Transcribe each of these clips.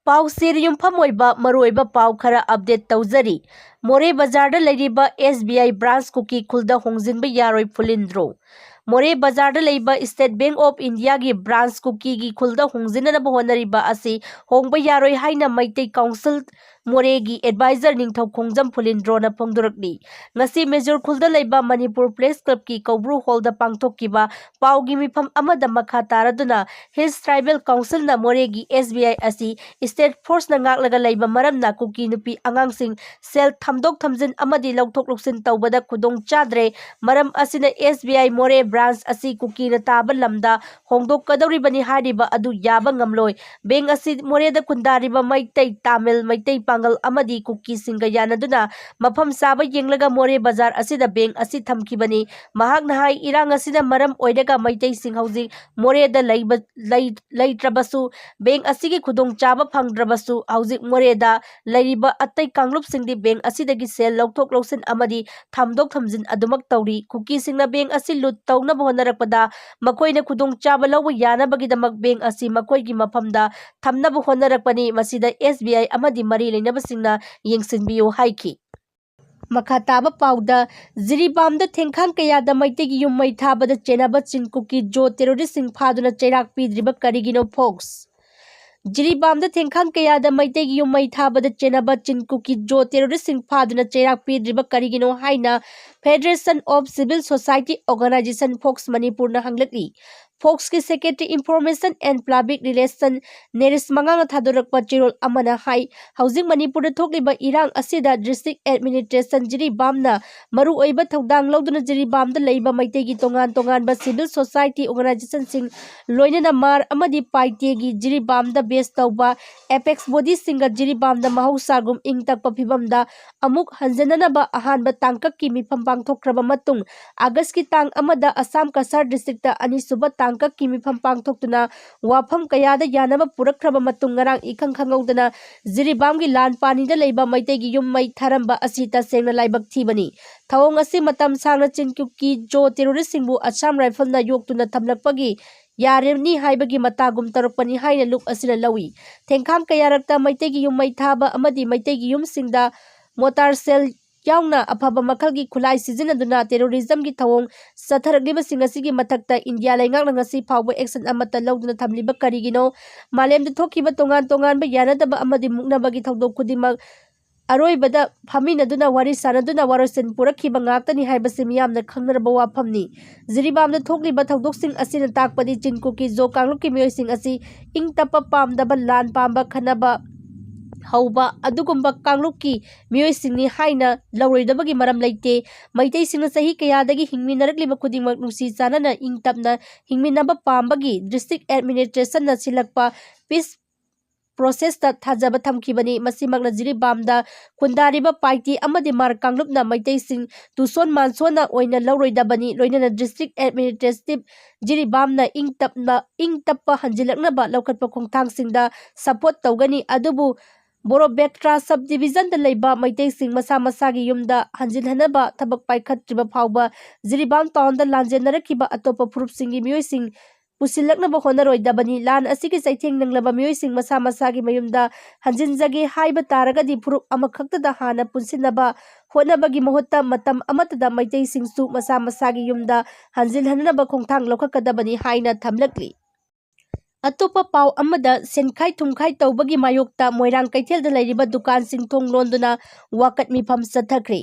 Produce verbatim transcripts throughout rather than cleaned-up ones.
ꯄꯥꯎꯁꯤꯗ ꯌꯨꯝꯐꯝ ꯑꯣꯏꯕ ꯃꯔꯨꯑꯣꯏꯕ ꯄꯥꯎ ꯈꯔ ꯑꯞꯗꯦꯠ ꯇꯧꯖꯔꯤ꯫ ꯃꯣꯔꯦ ꯕꯖꯥꯔꯗ ꯂꯩꯔꯤꯕ ꯑꯦꯁ ꯕꯤ ꯑꯥꯏ ꯕ꯭ꯔꯥꯟꯁ ꯀꯨꯀꯤ ꯈꯨꯜꯗ ꯍꯣꯡꯖꯤꯟꯕ ꯌꯥꯔꯣꯏ ꯐꯨꯂꯤꯟꯗ꯭ꯔꯣ꯫ ꯃꯣꯔꯦ ꯕꯖꯥꯔꯗ ꯂꯩꯕ ꯁ꯭ꯇꯦꯠ ꯕꯦꯡꯛ ꯑꯣꯐ ꯏꯟꯗꯤꯌꯥꯒꯤ ꯕ꯭ꯔꯥꯟꯁ ꯀꯨꯀꯤꯒꯤ ꯈꯨꯜꯗ ꯍꯣꯡꯖꯤꯟꯅꯅꯕ ꯍꯣꯠꯅꯔꯤꯕ ꯑꯁꯤ ꯍꯣꯡꯕ ꯌꯥꯔꯣꯏ ꯍꯥꯏꯅ ꯃꯩꯇꯩ ꯀꯥꯎꯟꯁꯤꯜ ꯃꯣꯔꯦꯒꯤ ꯑꯦꯗꯚꯥꯏꯖꯔ ꯅꯤꯡꯊꯧ ꯈꯣꯡꯖꯝ ꯐꯨꯂꯤꯟꯗ꯭ꯔꯣꯅ ꯐꯣꯡꯗꯣꯔꯛꯂꯤ꯫ ꯉꯁꯤ ꯃꯦꯖꯣꯔ ꯈꯨꯜꯗ ꯂꯩꯕ ꯃꯅꯤꯄꯨꯔ ꯄ꯭ꯔꯦꯁ ꯀ꯭ꯂꯕꯀꯤ ꯀꯧꯕ꯭ꯔꯨ ꯍꯣꯜꯗ ꯄꯥꯡꯊꯣꯛꯈꯤꯕ ꯄꯥꯎꯒꯤ ꯃꯤꯐꯝ ꯑꯃꯗ ꯃꯈꯥ ꯇꯥꯔꯗꯨꯅ ꯍꯤꯜꯁ ꯇ꯭ꯔꯥꯏꯕꯦꯜ ꯀꯥꯎꯟꯁꯤꯜꯅ ꯃꯣꯔꯦꯒꯤ ꯑꯦꯁ ꯕꯤ ꯑꯥꯏ ꯑꯁꯤ ꯁ꯭ꯇꯦꯠ ꯐꯣꯔꯁꯅ ꯉꯥꯛꯂꯒ ꯂꯩꯕ ꯃꯔꯝꯅ ꯀꯨꯀꯤ ꯅꯨꯄꯤ ꯑꯉꯥꯡꯁꯤꯡ ꯁꯦꯜ ꯊꯝꯗꯣꯛ ꯊꯝꯖꯤꯟ ꯑꯃꯗꯤ ꯂꯧꯊꯣꯛ ꯂꯧꯁꯤꯟ ꯇꯧꯕꯗ ꯈꯨꯗꯣꯡ ꯆꯥꯗ꯭ꯔꯦ꯫ ꯃꯔꯝ ꯑꯁꯤꯅ ꯑꯦꯁ ꯕꯤ ꯑꯥꯏ ꯃꯣꯔꯦ ꯕ꯭ꯔꯥꯟꯁ ꯑꯁꯤ ꯀꯨꯀꯤꯅ ꯇꯥꯕ ꯂꯝꯗ ꯍꯣꯡꯗꯣꯛꯀꯗꯧꯔꯤꯕꯅꯤ ꯍꯥꯏꯔꯤꯕ ꯑꯗꯨ ꯌꯥꯕ ꯉꯝꯂꯣꯏ꯫ ꯕꯦꯡꯛ ꯑꯁꯤ ꯃꯣꯔꯦꯗ ꯈꯨꯟꯗꯥꯔꯤꯕ ꯃꯩꯇꯩ, ꯇꯥꯃꯤꯜ, ꯃꯩꯇꯩ ꯄꯥꯡꯒꯜ ꯑꯃꯗꯤ ꯀꯨꯀꯤꯁꯤꯡꯒ ꯌꯥꯅꯗꯨꯅ ꯃꯐꯝ ꯆꯥꯕ ꯌꯦꯡꯂꯒ ꯃꯣꯔꯦ ꯕꯖꯥꯔ ꯑꯁꯤꯗ ꯕꯦꯡꯛ ꯑꯁꯤ ꯊꯝꯈꯤꯕꯅꯤ꯫ ꯃꯍꯥꯛꯅ ꯍꯥꯏ, ꯏꯔꯥꯡ ꯑꯁꯤꯅ ꯃꯔꯝ ꯑꯣꯏꯔꯒ ꯃꯩꯇꯩꯁꯤꯡ ꯍꯧꯖꯤꯛ ꯃꯣꯔꯦꯗ ꯂꯩꯕ, ꯂꯩ-, ꯂꯩꯇ꯭ꯔꯕꯁꯨ, ꯕꯦꯡꯛ ꯑꯁꯤꯒꯤ ꯈꯨꯗꯣꯡꯆꯥꯕ ꯐꯪꯗ꯭ꯔꯕꯁꯨ, ꯍꯧꯖꯤꯛ ꯃꯣꯔꯦꯗ ꯂꯩꯔꯤꯕ ꯑꯇꯩ ꯀꯥꯡꯂꯨꯞꯁꯤꯡꯗꯤ ꯕꯦꯡꯛ ꯑꯁꯤꯗꯒꯤ ꯁꯦꯜ ꯂꯧꯊꯣꯛ ꯂꯧꯁꯤꯟ ꯑꯃꯗꯤ ꯊꯝꯗꯣꯛ ꯊꯝꯖꯤꯟ ꯑꯗꯨꯃꯛ ꯇꯧꯔꯤ꯫ ꯀꯨꯀꯤꯁꯤꯡꯅ ꯕꯦꯡꯛ ꯑꯁꯤ ꯂꯨꯠ ꯇꯧꯅꯕ ꯍꯣꯠꯅꯔꯛꯄꯗ ꯃꯈꯣꯏꯅ ꯈꯨꯗꯣꯡꯆꯥꯕ ꯂꯧꯕ ꯌꯥꯅꯕꯒꯤꯗꯃꯛ ꯕꯦꯡꯛ ꯑꯁꯤ ꯃꯈꯣꯏꯒꯤ ꯃꯐꯝꯗ ꯊꯝꯅꯕ ꯍꯣꯠꯅꯔꯛꯄꯅꯤ꯫ ꯃꯁꯤꯗ ꯑꯦꯁ ꯕꯤ ꯑꯥꯏ ꯑꯃꯗꯤ ꯃꯔꯤ ꯂꯩꯅꯕꯁꯤꯡꯅ ꯌꯦꯡꯁꯤꯟꯕꯤꯌꯨ ꯍꯥꯏꯈꯤ꯫ ꯃꯈꯥ ꯇꯥꯕ ꯄꯥꯎꯗ, ꯖꯤꯔꯤꯕꯥꯝꯗ ꯊꯦꯡꯈꯥꯡ ꯀꯌꯥꯗ ꯃꯩꯇꯩꯒꯤ ꯌꯨꯝ ꯃꯩ ꯊꯥꯕꯗ ꯆꯦꯟꯅꯕ ꯆꯤꯟ ꯀꯨꯀꯤ ꯖꯣ ꯇꯦꯔꯣꯔꯤꯁꯁꯤꯡ ꯐꯥꯗꯨꯅ ꯆꯩꯔꯥꯛ ꯄꯤꯗ꯭ꯔꯤꯕ ꯀꯔꯤꯒꯤꯅꯣ? ꯐꯣꯛꯁ꯫ ꯖꯤꯔꯤꯕꯥꯝꯗ ꯊꯦꯡꯈꯥꯡ ꯀꯌꯥꯗ ꯃꯩꯇꯩꯒꯤ ꯌꯨꯝ ꯃꯩ ꯊꯥꯕꯗ ꯆꯦꯟꯅꯕ ꯆꯤꯟ ꯀꯨꯀꯤ ꯖꯣ ꯇꯦꯔꯣꯔꯤꯁꯁꯤꯡ ꯐꯥꯗꯨꯅ ꯆꯩꯔꯥꯛ ꯄꯤꯗ꯭ꯔꯤꯕ ꯀꯔꯤꯒꯤꯅꯣ ꯍꯥꯏꯅ federation of civil society organisation, FOCS ꯃꯅꯤꯄꯨꯔꯅ ꯍꯪꯂꯛꯂꯤ꯫ ꯐꯣꯛꯁꯀꯤ secretary information and public relation Neris ꯃꯉꯥꯡꯅ ꯊꯥꯗꯣꯔꯛꯄ ꯆꯦꯔꯣꯜ ꯑꯃꯅ ꯍꯥꯏ, ꯍꯧꯖꯤꯛ ꯃꯅꯤꯄꯨꯔꯗ ꯊꯣꯛꯂꯤꯕ ꯏꯔꯥꯡ ꯑꯁꯤꯗ ꯗꯤꯁꯇ꯭ꯔꯤꯛ ꯑꯦꯗꯃꯤꯅꯤꯁꯇ꯭ꯔꯦꯁꯟ ꯖꯤꯔꯤꯕꯥꯝꯅ ꯃꯔꯨꯑꯣꯏꯕ ꯊꯧꯗꯥꯡ ꯂꯧꯗꯨꯅ ꯖꯤꯔꯤꯕꯥꯝꯗ ꯂꯩꯕ ꯃꯩꯇꯩꯒꯤ ꯇꯣꯉꯥꯟ ꯇꯣꯉꯥꯟꯕ ꯁꯤꯚꯤꯜ ꯁꯣꯁꯥꯏꯇꯤ ꯑꯣꯔꯒꯅꯥꯏꯖꯦꯁꯟꯁꯤꯡ, ꯂꯣꯏꯅꯅ ꯃꯥꯔ ꯑꯃꯗꯤ ꯄꯥꯏꯇꯦꯒꯤ ꯖꯤꯔꯤꯕꯥꯝꯗ ꯕꯦꯁ ꯇꯧꯕ ꯑꯦꯄꯦꯛꯁ ꯕꯣꯗꯤꯁꯤꯡꯒ ꯖꯤꯔꯤꯕꯥꯝꯗ ꯃꯍꯧꯁꯥꯒꯨꯝ ꯏꯪ ꯇꯞꯄ ꯐꯤꯕꯝꯗ ꯑꯃꯨꯛ ꯍꯟꯖꯅꯅꯕ ꯑꯍꯥꯟꯕ ꯇꯥꯡꯀꯛꯀꯤ ꯃꯤꯐꯝ ꯄꯥꯡꯊꯣꯛꯈ꯭ꯔꯕ ꯃꯇꯨꯡ, ꯑꯥꯒꯁꯀꯤ ꯇꯥꯡ ꯑꯃꯗ ꯑꯁꯥꯝ ꯀꯁꯥꯔ ꯗꯤꯁꯇ꯭ꯔꯤꯛꯇ ꯑꯅꯤꯁꯨꯕ ꯇꯥꯡꯀꯛꯀꯤ ꯃꯤꯐꯝ ꯄꯥꯡꯊꯣꯛꯇꯨꯅ ꯋꯥꯐꯝ ꯀꯌꯥꯗ ꯌꯥꯅꯕ ꯄꯨꯔꯛꯈ꯭ꯔꯕ ꯃꯇꯨꯡ, ꯉꯔꯥꯡ ꯏꯈꯪ ꯈꯪꯍꯧꯗꯅ ꯖꯤꯔꯤꯕꯥꯝꯒꯤ ꯂꯥꯟ ꯄꯥꯅꯤꯗ ꯂꯩꯕ ꯃꯩꯇꯩꯒꯤ ꯌꯨꯝ ꯃꯩ ꯊꯥꯔꯝꯕ ꯑꯁꯤ ꯇꯁꯦꯡꯅ ꯂꯥꯏꯕꯛ ꯊꯤꯕꯅꯤ꯫ ꯊꯧꯑꯣꯡ ꯑꯁꯤ ꯃꯇꯝ ꯁꯥꯡꯅ ꯆꯤꯟ ꯀꯨꯀꯤ ꯖꯣ ꯇꯦꯔꯣꯔꯤꯁꯁꯤꯡꯕꯨ ꯑꯁꯥꯝ ꯔꯥꯏꯐꯜꯅ ꯌꯣꯛꯇꯨꯅ ꯊꯝꯂꯛꯄꯒꯤ ꯌꯥꯔꯅꯤ ꯍꯥꯏꯕꯒꯤ ꯃꯇꯥꯒꯨꯝ ꯇꯧꯔꯛꯄꯅꯤ ꯍꯥꯏꯅ ꯂꯨꯞ ꯑꯁꯤꯅ ꯂꯧꯏ꯫ ꯊꯦꯡꯈꯥꯡ ꯀꯌꯥꯔꯛꯇ ꯃꯩꯇꯩꯒꯤ ꯌꯨꯝ ꯃꯩ ꯊꯥꯕ ꯑꯃꯗꯤ ꯃꯩꯇꯩꯒꯤ ꯌꯨꯝꯁꯤꯡꯗ ꯃꯣꯇꯥꯔ ꯁꯦꯜ ꯌꯥꯎꯅ ꯑꯐꯕ ꯃꯈꯜꯒꯤ ꯈꯨꯠꯂꯥꯏ ꯁꯤꯖꯤꯟꯅꯗꯨꯅ ꯇꯦꯔꯣꯔꯤꯖꯝꯒꯤ ꯊꯧꯑꯣꯡ ꯆꯠꯊꯔꯛꯂꯤꯕꯁꯤꯡ ꯑꯁꯤꯒꯤ ꯃꯊꯛꯇ ꯏꯟꯗꯤꯌꯥ ꯂꯩꯉꯥꯛꯅ ꯉꯁꯤ ꯐꯥꯎꯕ action ꯑꯃꯠꯇ ꯂꯧꯗꯨꯅ ꯊꯝꯂꯤꯕ ꯀꯔꯤꯒꯤꯅꯣ? ꯃꯥꯂꯦꯝꯗ ꯊꯣꯛꯈꯤꯕ ꯇꯣꯉꯥꯟ ꯇꯣꯉꯥꯟꯕ ꯌꯥꯅꯗꯕ ꯑꯃꯗꯤ ꯃꯨꯛꯅꯕꯒꯤ ꯊꯧꯗꯣꯛ ꯈꯨꯗꯤꯡꯃꯛ ꯑꯔꯣꯏꯕꯗ ꯐꯝꯃꯤꯟꯅꯗꯨꯅ ꯋꯥꯔꯤ ꯁꯥꯟꯅꯗꯨꯅ ꯋꯥꯔꯣꯏꯁꯤꯟ ꯄꯨꯔꯛꯈꯤꯕ ꯉꯥꯛꯇꯅꯤ ꯍꯥꯏꯕꯁꯤ ꯃꯤꯌꯥꯝꯅ ꯈꯪꯅꯔꯕ ꯋꯥꯐꯝꯅꯤ꯫ ꯖꯤꯔꯤꯕꯥꯝꯗ ꯊꯣꯛꯂꯤꯕ ꯊꯧꯗꯣꯛꯁꯤꯡ ꯑꯁꯤꯅ ꯇꯥꯛꯄꯗꯤ ꯆꯤꯟ ꯀꯨꯀꯤ ꯖꯣ ꯀꯥꯡꯂꯨꯞꯀꯤ ꯃꯤꯑꯣꯏꯁꯤꯡ ꯑꯁꯤ ꯏꯪ ꯇꯞꯄ ꯄꯥꯝꯗꯕ, ꯂꯥꯟ ꯄꯥꯝꯕ, ꯈꯠꯅꯕ ꯍꯧꯕ ꯑꯗꯨꯒꯨꯝꯕ ꯀꯥꯡꯂꯨꯞꯀꯤ ꯃꯤꯑꯣꯏꯁꯤꯡꯅꯤ ꯍꯥꯏꯅ ꯂꯧꯔꯣꯏꯗꯕꯒꯤ ꯃꯔꯝ ꯂꯩꯇꯦ꯫ ꯃꯩꯇꯩꯁꯤꯡꯅ ꯆꯍꯤ ꯀꯌꯥꯗꯒꯤ ꯍꯤꯡꯃꯤꯟꯅꯔꯛꯂꯤꯕ ꯈꯨꯗꯤꯡꯃꯛ ꯅꯨꯡꯁꯤ ꯆꯥꯟꯅꯅ ꯏꯪ ꯇꯞꯅ ꯍꯤꯡꯃꯤꯟꯅꯕ ꯄꯥꯝꯕꯒꯤ district administrationꯅ ꯁꯤꯜꯂꯛꯄ peace processꯇ ꯊꯥꯖꯕ ꯊꯝꯈꯤꯕꯅꯤ꯫ ꯃꯁꯤꯃꯛꯅ ꯖꯤꯔꯤꯕꯥꯝꯗ ꯈꯨꯟꯗꯥꯔꯤꯕ ꯄꯥꯏꯇꯤ ꯑꯃꯗꯤ ꯃꯥꯔ ꯀꯥꯡꯂꯨꯞꯅ ꯃꯩꯇꯩꯁꯤꯡ ꯇꯨꯁꯣꯟ ꯃꯥꯟꯁꯣꯟꯅ ꯑꯣꯏꯅ ꯂꯧꯔꯣꯏꯗꯕꯅꯤ꯫ ꯂꯣꯏꯅꯅ district administrative ꯖꯤꯔꯤꯕꯥꯝꯅ ꯏꯪ ꯇꯞꯅ, ꯏꯪ ꯇꯞꯄ ꯍꯟꯖꯤꯜꯂꯛꯅꯕ ꯂꯧꯈꯠꯄ ꯈꯣꯡꯊꯥꯡꯁꯤꯡꯗ support ꯇꯧꯒꯅꯤ꯫ ꯑꯗꯨꯕꯨ ꯕꯣꯔꯣꯕꯦꯛꯇ꯭ꯔꯥ sub divisionꯗ ꯂꯩꯕ ꯃꯩꯇꯩꯁꯤꯡ ꯃꯁꯥ ꯃꯁꯥꯒꯤ ꯌꯨꯝꯗ ꯍꯟꯖꯤꯜꯍꯟꯅꯕ ꯊꯕꯛ ꯄꯥꯏꯈꯠꯇ꯭ꯔꯤꯕ ꯐꯥꯎꯕ ꯖꯤꯔꯤꯕꯥꯝ townꯗ ꯂꯥꯟꯖꯦꯟꯅꯔꯛꯈꯤꯕ ꯑꯇꯣꯞꯄ ꯐꯨꯔꯨꯞꯁꯤꯡꯒꯤ ꯃꯤꯑꯣꯏꯁꯤꯡ ꯄꯨꯁꯤꯜꯂꯛꯅꯕ ꯍꯣꯠꯅꯔꯣꯏꯗꯕꯅꯤ꯫ ꯂꯥꯟ ꯑꯁꯤꯒꯤ ꯆꯩꯊꯦꯡ ꯅꯪꯂꯕ ꯃꯤꯑꯣꯏꯁꯤꯡ ꯃꯁꯥ ꯃꯁꯥꯒꯤ ꯃꯌꯨꯝꯗ ꯍꯟꯖꯤꯟꯖꯒꯦ ꯍꯥꯏꯕ ꯇꯥꯔꯒꯗꯤ ꯐꯨꯔꯨꯞ ꯑꯃꯈꯛꯇꯗ ꯍꯥꯟꯅ ꯄꯨꯟꯁꯤꯟꯅꯕ ꯍꯣꯠꯅꯕꯒꯤ ꯃꯍꯨꯠꯇ ꯃꯇꯝ ꯑꯃꯠꯇꯗ ꯃꯩꯇꯩꯁꯤꯡꯁꯨ ꯃꯁꯥ ꯃꯁꯥꯒꯤ ꯌꯨꯝꯗ ꯍꯟꯖꯤꯜꯍꯟꯅꯕ ꯈꯣꯡꯊꯥꯡ ꯂꯧꯈꯠꯀꯗꯕꯅꯤ ꯍꯥꯏꯅ ꯊꯝꯂꯛꯂꯤ꯫ ꯑꯇꯣꯞꯄ ꯄꯥꯎ ꯑꯃꯗ, ꯁꯦꯟꯈꯥꯏ ꯊꯨꯝꯈꯥꯏ ꯇꯧꯕꯒꯤ ꯃꯥꯌꯣꯛꯇ ꯃꯣꯏꯔꯥꯡ ꯀꯩꯊꯦꯜꯗ ꯂꯩꯔꯤꯕ ꯗꯨꯀꯥꯟꯁꯤꯡ ꯊꯣꯡ ꯂꯣꯟꯗꯨꯅ ꯋꯥꯀꯠ ꯃꯤꯐꯝ ꯆꯠꯊꯈ꯭ꯔꯦ꯫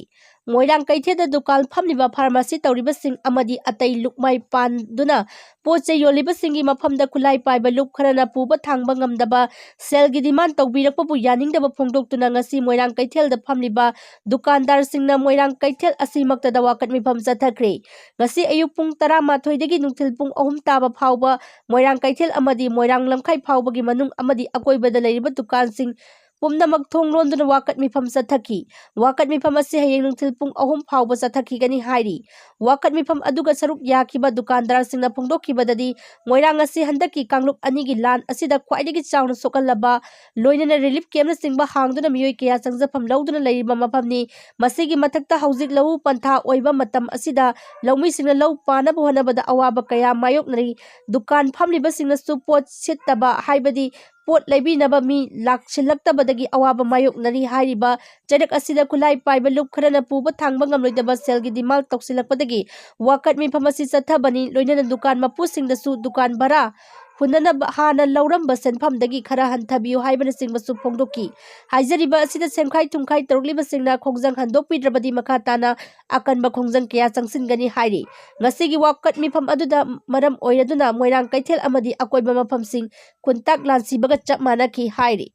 ꯃꯣꯏꯔꯥꯡ ꯀꯩꯊꯦꯜꯗ ꯗꯨꯀꯥꯟ ꯐꯝꯂꯤꯕ ꯐꯥꯔꯃꯥꯁꯤ ꯇꯧꯔꯤꯕꯁꯤꯡ ꯑꯃꯗꯤ ꯑꯇꯩ ꯂꯨꯞꯃꯥꯏ ꯄꯥꯟꯗꯨꯅ ꯄꯣꯠ ꯆꯩ ꯌꯣꯜꯂꯤꯕꯁꯤꯡꯒꯤ ꯃꯐꯝꯗ ꯈꯨꯠꯂꯥꯏ ꯄꯥꯏꯕ ꯂꯨꯞ ꯈꯔꯅ ꯄꯨꯕ ꯊꯥꯡꯕ ꯉꯝꯗꯕ ꯁꯦꯜꯒꯤ demand ꯇꯧꯕꯤꯔꯛꯄꯕꯨ ꯌꯥꯅꯤꯡꯗꯕ ꯐꯣꯡꯗꯣꯛꯇꯨꯅ ꯉꯁꯤ ꯃꯣꯏꯔꯥꯡ ꯀꯩꯊꯦꯜꯗ ꯐꯝꯂꯤꯕ ꯗꯨꯀꯥꯟꯗꯥꯔꯁꯤꯡꯅ ꯃꯣꯏꯔꯥꯡ ꯀꯩꯊꯦꯜ ꯑꯁꯤꯃꯛꯇꯗ ꯋꯥꯀꯠ ꯃꯤꯐꯝ ꯆꯠꯊꯈ꯭ꯔꯦ꯫ ꯉꯁꯤ ꯑꯌꯨꯛ ꯄꯨꯡ ꯇꯔꯥꯃꯥꯊꯣꯏꯗꯒꯤ ꯅꯨꯡꯊꯤꯜ ꯄꯨꯡ ꯑꯍꯨꯝ ꯇꯥꯕ ꯐꯥꯎꯕ ꯃꯣꯏꯔꯥꯡ ꯀꯩꯊꯦꯜ ꯑꯃꯗꯤ ꯃꯣꯏꯔꯥꯡ ꯂꯝꯈꯥꯏ ꯐꯥꯎꯕꯒꯤ ꯃꯅꯨꯡ ꯑꯃꯗꯤ ꯑꯀꯣꯏꯕꯗ ꯂꯩꯔꯤꯕ ꯗꯨꯀꯥꯟꯁꯤꯡ ꯄꯨꯝꯅꯃꯛ ꯊꯣꯡ ꯂꯣꯟꯗꯨꯅ ꯋꯥꯀꯠ ꯃꯤꯐꯝ ꯆꯠꯊꯈꯤ꯫ ꯋꯥꯀꯠ ꯃꯤꯐꯝ ꯑꯁꯤ ꯍꯌꯦꯡ ꯅꯨꯡꯊꯤꯜ ꯄꯨꯡ ꯑꯍꯨꯝ ꯐꯥꯎꯕ ꯆꯠꯊꯈꯤꯒꯅꯤ ꯍꯥꯏꯔꯤ꯫ ꯋꯥꯀꯠ ꯃꯤꯐꯝ ꯑꯗꯨꯒ ꯁꯔꯨꯛ ꯌꯥꯈꯤꯕ ꯗꯨꯀꯥꯟꯗꯥꯔꯁꯤꯡꯅ ꯐꯣꯡꯗꯣꯛꯈꯤꯕꯗꯗꯤ, ꯃꯣꯏꯔꯥꯡ ꯑꯁꯤ ꯍꯟꯗꯛꯀꯤ ꯀꯥꯡꯂꯨꯞ ꯑꯅꯤꯒꯤ ꯂꯥꯟ ꯑꯁꯤꯗ ꯈ꯭ꯋꯥꯏꯗꯒꯤ ꯆꯥꯎꯅ ꯁꯣꯛꯍꯜꯂꯕ, ꯂꯣꯏꯅꯅ ꯔꯤꯂꯤꯐ ꯀꯦꯝꯅꯆꯤꯡꯕ ꯍꯥꯡꯗꯨꯅ ꯃꯤꯑꯣꯏ ꯀꯌꯥ ꯆꯪꯖꯐꯝ ꯂꯧꯗꯨꯅ ꯂꯩꯔꯤꯕ ꯃꯐꯝꯅꯤ꯫ ꯃꯁꯤꯒꯤ ꯃꯊꯛꯇ ꯍꯧꯖꯤꯛ ꯂꯧꯎ ꯄꯟꯊꯥ ꯑꯣꯏꯕ ꯃꯇꯝ ꯑꯁꯤꯗ ꯂꯧꯃꯤꯁꯤꯡꯅ ꯂꯧ ꯄꯥꯟꯅꯕ ꯍꯣꯠꯅꯕꯗ ꯑꯋꯥꯕ ꯀꯌꯥ ꯃꯥꯌꯣꯛꯅꯔꯤ꯫ ꯗꯨꯀꯥꯟ ꯐꯝꯂꯤꯕꯁꯤꯡꯅꯁꯨ ꯄꯣꯠ ꯁꯤꯠꯇꯕ, ꯍꯥꯏꯕꯗꯤ ꯄꯣꯠ ꯂꯩꯕꯤꯅꯕ ꯃꯤ ꯂꯥꯛꯁꯤꯜꯂꯛꯇꯕꯗꯒꯤ ꯑꯋꯥꯕ ꯃꯥꯌꯣꯛꯅꯔꯤ꯫ ꯍꯥꯏꯔꯤꯕ ꯆꯩꯔꯛ ꯑꯁꯤꯗ ꯈꯨꯠꯂꯥꯏ ꯄꯥꯏꯕ ꯂꯨꯞ ꯈꯔꯅ ꯄꯨꯕ ꯊꯥꯡꯕ ꯉꯝꯂꯣꯏꯗꯕ ꯁꯦꯜꯒꯤ ꯗꯤꯃꯥꯟ ꯇꯧꯁꯤꯜꯂꯛꯄꯗꯒꯤ ꯋꯥꯀꯠ ꯃꯤꯐꯝ ꯑꯁꯤ ꯆꯠꯊꯕꯅꯤ꯫ ꯂꯣꯏꯅꯅ ꯗꯨꯀꯥꯟ ꯃꯄꯨꯁꯤꯡꯗꯁꯨ ꯗꯨꯀꯥꯟ ꯚꯔꯥ ꯍꯨꯟꯅꯅꯕ ꯍꯥꯟꯅ ꯂꯧꯔꯝꯕ ꯁꯦꯟꯐꯝꯗꯒꯤ ꯈꯔ ꯍꯟꯊꯕꯤꯌꯨ ꯍꯥꯏꯕꯅꯆꯤꯡꯕꯁꯨ ꯐꯣꯡꯗꯣꯛꯈꯤ꯫ ꯍꯥꯏꯖꯔꯤꯕ ꯑꯁꯤꯗ ꯁꯦꯝꯈꯥꯏ ꯊꯨꯝꯈꯥꯏ ꯇꯧꯔꯛꯂꯤꯕꯁꯤꯡꯅ ꯈꯣꯡꯖꯪ ꯍꯟꯗꯣꯛꯄꯤꯗ꯭ꯔꯕꯗꯤ ꯃꯈꯥ ꯇꯥꯅ ꯑꯀꯟꯕ ꯈꯣꯡꯖꯪ ꯀꯌꯥ ꯆꯪꯁꯤꯟꯒꯅꯤ ꯍꯥꯏꯔꯤ꯫ ꯉꯁꯤꯒꯤ ꯋꯥꯀꯠ ꯃꯤꯐꯝ ꯑꯗꯨꯗ ꯃꯔꯝ ꯑꯣꯏꯔꯗꯨꯅ ꯃꯣꯏꯔꯥꯡ ꯀꯩꯊꯦꯜ ꯑꯃꯗꯤ ꯑꯀꯣꯏꯕ ꯃꯐꯝꯁꯤꯡ ꯈꯨꯟꯇꯥꯛ ꯂꯥꯟꯁꯤꯕꯒ ꯆꯞ ꯃꯥꯟꯅꯈꯤ ꯍꯥꯏꯔꯤ꯫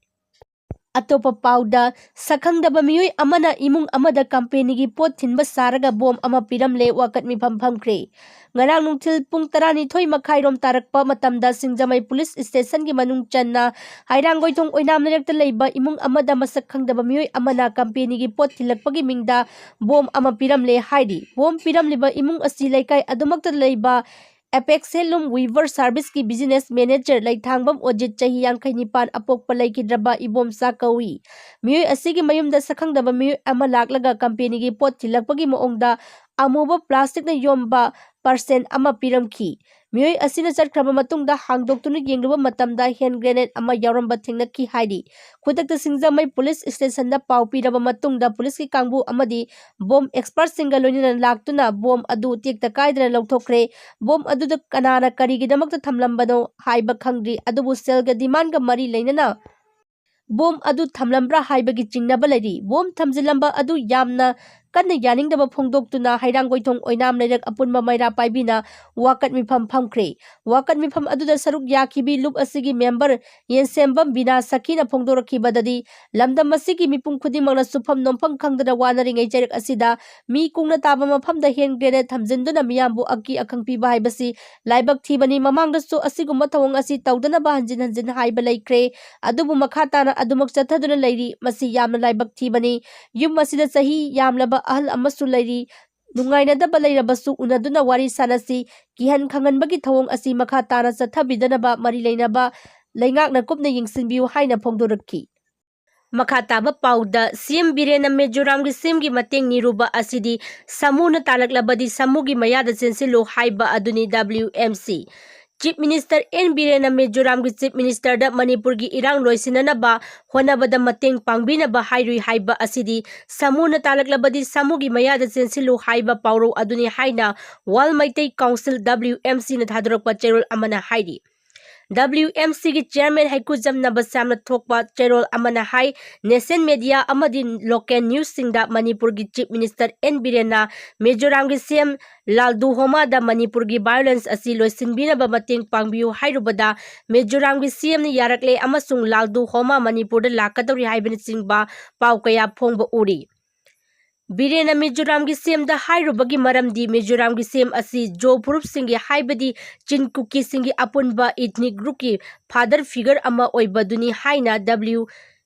ꯑꯇꯣꯞꯄ ꯄꯥꯎꯗ, ꯁꯛꯈꯪꯗꯕ ꯃꯤꯑꯣꯏ ꯑꯃꯅ ꯏꯃꯨꯡ ꯑꯃꯗ ꯀꯝꯄꯦꯅꯤꯒꯤ ꯄꯣꯠ ꯊꯤꯟꯕ ꯁꯥꯔꯒ ꯕꯣꯝ ꯑꯃ ꯄꯤꯔꯝꯂꯦ, ꯋꯥꯀꯠ ꯃꯤꯐꯝ ꯐꯝꯈ꯭ꯔꯦ꯫ ꯉꯔꯥꯡ ꯅꯨꯡꯊꯤꯜ ꯄꯨꯡ ꯇꯔꯥꯅꯤꯊꯣꯏ ꯃꯈꯥꯏꯔꯣꯝ ꯇꯥꯔꯛꯄ ꯃꯇꯝꯗ ꯁꯤꯡꯖꯃꯩ ꯄꯨꯂꯤꯁ ꯁ꯭ꯇꯦꯁꯟꯒꯤ ꯃꯅꯨꯡ ꯆꯟꯅ ꯍꯩꯔꯥꯡꯒꯣꯏꯊꯣꯡ ꯑꯣꯏꯅꯥꯝ ꯂꯩꯔꯛꯇ ꯂꯩꯕ ꯏꯃꯨꯡ ꯑꯃꯗ ꯃꯁꯛ ꯈꯪꯗꯕ ꯃꯤꯑꯣꯏ ꯑꯃꯅ ꯀꯝꯄꯦꯅꯤꯒꯤ ꯄꯣꯠ ꯊꯤꯜꯂꯛꯄꯒꯤ ꯃꯤꯡꯗ ꯕꯣꯝ ꯑꯃ ꯄꯤꯔꯝꯂꯦ ꯍꯥꯏꯔꯤ꯫ ꯕꯣꯝ ꯄꯤꯔꯝꯂꯤꯕ ꯏꯃꯨꯡ ꯑꯁꯤ ꯂꯩꯀꯥꯏ ꯑꯗꯨꯃꯛꯇ ꯂꯩꯕ ꯑꯦꯄꯦꯛꯁ ꯍꯦꯟꯂꯨꯝ ꯋꯤꯚꯔ ꯁꯥꯔꯚꯤꯁꯀꯤ ꯕꯤꯖꯤꯅꯦꯁ ꯃꯦꯅꯦꯖꯔ ꯂꯩꯊꯥꯡꯕꯝ ꯑꯣꯖꯤꯠ, ꯆꯍꯤ ꯌꯥꯡꯈꯩ ꯅꯤꯄꯥꯟ, ꯑꯄꯣꯛꯄ ꯂꯩꯈꯤꯗ꯭ꯔꯕ ꯏꯕꯣꯝꯆꯥ ꯀꯧꯏ꯫ ꯃꯤꯑꯣꯏ ꯑꯁꯤꯒꯤ ꯃꯌꯨꯝꯗ ꯁꯛꯈꯪꯗꯕ ꯃꯤꯑꯣꯏ ꯑꯃ ꯂꯥꯛꯂꯒ ꯀꯝꯄꯦꯅꯤꯒꯤ ꯄꯣꯠ ꯊꯤꯜꯂꯛꯄꯒꯤ ꯃꯑꯣꯡꯗ ꯑꯃꯨꯕ ꯄ꯭ꯂꯥꯁꯇꯤꯛꯅ ꯌꯣꯝꯕ ꯄꯥꯔꯁꯦꯜ ꯑꯃ ꯄꯤꯔꯝꯈꯤ꯫ ꯃꯤꯑꯣꯏ ꯑꯁꯤꯅ ꯆꯠꯈ꯭ꯔꯕ ꯃꯇꯨꯡꯗ ꯍꯥꯡꯗꯣꯛꯇꯨꯅ ꯌꯦꯡꯂꯨꯕ ꯃꯇꯝꯗ ꯍꯦꯟ ꯒ꯭ꯔꯦꯅꯦꯗ ꯑꯃ ꯌꯥꯎꯔꯝꯕ ꯊꯦꯡꯅꯈꯤ ꯍꯥꯏꯔꯤ꯫ ꯈꯨꯗꯛꯇ ꯁꯤꯡꯖꯃꯩ ꯄꯨꯂꯤꯁ ꯁ꯭ꯇꯦꯁꯟꯗ ꯄꯥꯎ ꯄꯤꯔꯕ ꯃꯇꯨꯡꯗ ꯄꯨꯂꯤꯁꯀꯤ ꯀꯥꯡꯕꯨ ꯑꯃꯗꯤ ꯕꯣꯝ ꯑꯦꯛꯁꯄꯔꯠꯁꯤꯡꯒ ꯂꯣꯏꯅꯅ ꯂꯥꯛꯇꯨꯅ ꯕꯣꯝ ꯑꯗꯨ ꯇꯦꯛꯇ ꯀꯥꯏꯗꯅ ꯂꯧꯊꯣꯛꯈ꯭ꯔꯦ꯫ ꯕꯣꯝ ꯑꯗꯨꯗ ꯀꯅꯥꯅ ꯀꯔꯤꯒꯤꯗꯃꯛꯇ ꯊꯝꯂꯝꯕꯅꯣ ꯍꯥꯏꯕ ꯈꯪꯗ꯭ꯔꯤ, ꯑꯗꯨꯕꯨ ꯁꯦꯜꯒ ꯗꯤꯃꯥꯟꯒ ꯃꯔꯤ ꯂꯩꯅꯅ ꯕꯣꯝ ꯑꯗꯨ ꯊꯝꯂꯝꯕ꯭ꯔꯥ ꯍꯥꯏꯕꯒꯤ ꯆꯤꯡꯅꯕ ꯂꯩꯔꯤ꯫ ꯕꯣꯝ ꯊꯝꯖꯤꯜꯂꯝꯕ ꯑꯗꯨ ꯌꯥꯝꯅ ꯀꯟꯅ ꯌꯥꯅꯤꯡꯗꯕ ꯐꯣꯡꯗꯣꯛꯇꯨꯅ ꯍꯩꯔꯥꯡꯒꯣꯏꯊꯣꯡ ꯑꯣꯏꯅꯥꯝ ꯂꯩꯔꯛ ꯑꯄꯨꯟꯕ ꯃꯩꯔꯥ ꯄꯥꯏꯕꯤꯅ ꯋꯥꯀꯠ ꯃꯤꯐꯝ ꯐꯝꯈ꯭ꯔꯦ꯫ ꯋꯥꯀꯠ ꯃꯤꯐꯝ ꯑꯗꯨꯗ ꯁꯔꯨꯛ ꯌꯥꯈꯤꯕꯤ ꯂꯨꯞ ꯑꯁꯤꯒꯤ ꯃꯦꯝꯕꯔ ꯌꯦꯟꯁꯦꯝꯕꯝ ꯕꯤꯅꯥ ꯁꯈꯤꯅ ꯐꯣꯡꯗꯣꯔꯛꯈꯤꯕꯗꯗꯤ, ꯂꯝꯗꯝ ꯑꯁꯤꯒꯤ ꯃꯤꯄꯨꯝ ꯈꯨꯗꯤꯡꯃꯛꯅ ꯁꯨꯐꯝ ꯅꯣꯝꯐꯝ ꯈꯪꯗꯅ ꯋꯥꯅꯔꯤꯉꯩ ꯆꯩꯔꯛ ꯑꯁꯤꯗ ꯃꯤ ꯀꯨꯡꯅ ꯇꯥꯕ ꯃꯐꯝꯗ ꯍꯦꯟ ꯒ꯭ꯔꯦꯅꯦꯗ ꯊꯝꯖꯤꯟꯗꯨꯅ ꯃꯤꯌꯥꯝꯕꯨ ꯑꯀꯤ ꯑꯈꯪ ꯄꯤꯕ ꯍꯥꯏꯕꯁꯤ ꯂꯥꯏꯕꯛ ꯊꯤꯕꯅꯤ꯫ ꯃꯃꯥꯡꯗꯁꯨ ꯑꯁꯤꯒꯨꯝꯕ ꯊꯧꯑꯣꯡ ꯑꯁꯤ ꯇꯧꯗꯅꯕ ꯍꯟꯖꯤꯟ ꯍꯟꯖꯤꯟ ꯍꯥꯏꯕ ꯂꯩꯈ꯭ꯔꯦ꯫ ꯑꯗꯨꯕꯨ ꯃꯈꯥ ꯇꯥꯅ ꯑꯗꯨꯃꯛ ꯆꯠꯊꯗꯨꯅ ꯂꯩꯔꯤ꯫ ꯃꯁꯤ ꯌꯥꯝꯅ ꯂꯥꯏꯕꯛ ꯊꯤꯕꯅꯤ꯫ ꯌꯨꯝ ꯑꯁꯤꯗ ꯆꯍꯤ ꯌꯥꯝꯂꯕ ꯑꯍꯜ ꯑꯃꯁꯨ ꯂꯩꯔꯤ꯫ ꯅꯨꯡꯉꯥꯏꯅꯗꯕ ꯂꯩꯔꯕꯁꯨ ꯎꯅꯗꯨꯅ ꯋꯥꯔꯤ ꯁꯥꯅꯁꯤ꯫ ꯀꯤꯍꯟ ꯈꯪꯍꯟꯕꯒꯤ ꯊꯧꯑꯣꯡ ꯑꯁꯤ ꯃꯈꯥ ꯇꯥꯅ ꯆꯠꯊꯕꯤꯗꯅꯕ ꯃꯔꯤ ꯂꯩꯅꯕ ꯂꯩꯉꯥꯛꯅ ꯀꯨꯞꯅ ꯌꯦꯡꯁꯤꯟꯕꯤꯌꯨ ꯍꯥꯏꯅ ꯐꯣꯡꯗꯣꯔꯛꯈꯤ꯫ ꯃꯈꯥ ꯇꯥꯕ ꯄꯥꯎꯗ, ꯁꯤ ꯑꯦꯝ ꯕꯤꯔꯦꯟꯅ ꯃꯤꯖꯣꯔꯥꯝꯒꯤ ꯁꯤ ꯑꯦꯝꯒꯤ ꯃꯇꯦꯡ ꯅꯤꯔꯨꯕ ꯑꯁꯤꯗꯤ ꯁꯥꯃꯨꯅ ꯇꯥꯜꯂꯛꯂꯕꯗꯤ ꯁꯥꯃꯨꯒꯤ ꯃꯌꯥꯗ ꯆꯦꯟꯁꯤꯜꯂꯨ ꯍꯥꯏꯕ ꯑꯗꯨꯅꯤ W M C. Chief minister N ꯕꯤꯔꯦꯟꯅ ꯃꯤꯖꯣꯔꯥꯝꯒꯤ ꯆꯤꯐ ꯃꯤꯅꯤꯁꯇꯔꯗ ꯃꯅꯤꯄꯨꯔꯒꯤ ꯏꯔꯥꯡ ꯂꯣꯏꯁꯤꯟꯅꯅꯕ ꯍꯣꯠꯅꯕꯗ ꯃꯇꯦꯡ ꯄꯥꯡꯕꯤꯅꯕ ꯍꯥꯏꯔꯨꯏ ꯍꯥꯏꯕ ꯑꯁꯤꯗꯤ ꯁꯥꯃꯨꯅ ꯇꯥꯜꯂꯛꯂꯕꯗꯤ ꯁꯥꯃꯨꯒꯤ ꯃꯌꯥꯗ ꯆꯦꯟꯁꯤꯜꯂꯨ ꯍꯥꯏꯕ ꯄꯥꯎꯔꯧ ꯑꯗꯨꯅꯤ ꯍꯥꯏꯅ world Meitei council, W M ꯁꯤꯅ ꯊꯥꯗꯣꯔꯛꯄ ꯆꯦꯔꯣꯜ ꯑꯃꯅ ꯍꯥꯏꯔꯤ꯫ ꯗꯕ꯭ꯂꯤꯎ ꯑꯦꯝ ꯁꯤꯒꯤ ꯆꯤꯌꯔꯃꯦꯟ ꯍꯩꯀꯨꯖꯝ ꯅꯕꯁ꯭ꯌꯥꯝꯅ ꯊꯣꯛꯄ ꯆꯦꯔꯣꯜ ꯑꯃꯅ ꯍꯥꯏ, ꯅꯦꯁꯟ ꯃꯦꯗꯤꯌꯥ ꯑꯃꯗꯤ ꯂꯣꯀꯦꯜ ꯅ꯭ꯌꯨꯁꯁꯤꯡꯗ ꯃꯅꯤꯄꯨꯔꯒꯤ ꯆꯤꯐ ꯃꯤꯅꯤꯁꯇꯔ ꯑꯦꯟ ꯕꯤꯔꯦꯟꯅ ꯃꯤꯖꯣꯔꯥꯝꯒꯤ ꯁꯤ ꯑꯦꯝ ꯂꯥꯜꯗꯨ ꯍꯣꯃꯥꯗ ꯃꯅꯤꯄꯨꯔꯒꯤ ꯚꯥꯏꯑꯣꯂꯦꯟꯁ ꯑꯁꯤ ꯂꯣꯏꯁꯤꯟꯕꯤꯅꯕ ꯃꯇꯦꯡ ꯄꯥꯡꯕꯤꯌꯨ ꯍꯥꯏꯔꯨꯕꯗ ꯃꯤꯖꯣꯔꯥꯝꯒꯤ ꯁꯤ ꯑꯦꯝꯅ ꯌꯥꯔꯛꯂꯦ ꯑꯃꯁꯨꯡ ꯂꯥꯜꯗꯨ ꯍꯣꯃꯥ ꯃꯅꯤꯄꯨꯔꯗ ꯂꯥꯛꯀꯗꯧꯔꯤ ꯍꯥꯏꯕꯅꯆꯤꯡꯕ ꯄꯥꯎ ꯀꯌꯥ ꯐꯣꯡꯕ ꯎꯔꯤ꯫ ꯕꯤꯔꯦꯟꯅ ꯃꯤꯖꯣꯔꯥꯝꯒꯤ ꯁꯤ ꯑꯦꯝꯗ ꯍꯥꯏꯔꯨꯕꯒꯤ ꯃꯔꯝꯗꯤ ꯃꯤꯖꯣꯔꯥꯝꯒꯤ ꯁꯤ ꯑꯦꯝ ꯑꯁꯤ ꯖꯣ ꯐꯨꯔꯨꯞꯁꯤꯡꯒꯤ ꯍꯥꯏꯕꯗꯤ ꯆꯤꯟ ꯀꯨꯀꯤꯁꯤꯡꯒꯤ ꯑꯄꯨꯟꯕ ꯏꯊꯅꯤꯛ ꯒ꯭ꯔꯨꯞꯀꯤ ꯐꯥꯗꯔ ꯐꯤꯒꯔ ꯑꯃ ꯑꯣꯏꯕꯗꯨꯅꯤ ꯍꯥꯏꯅ ꯗꯕ꯭ꯂꯤꯎ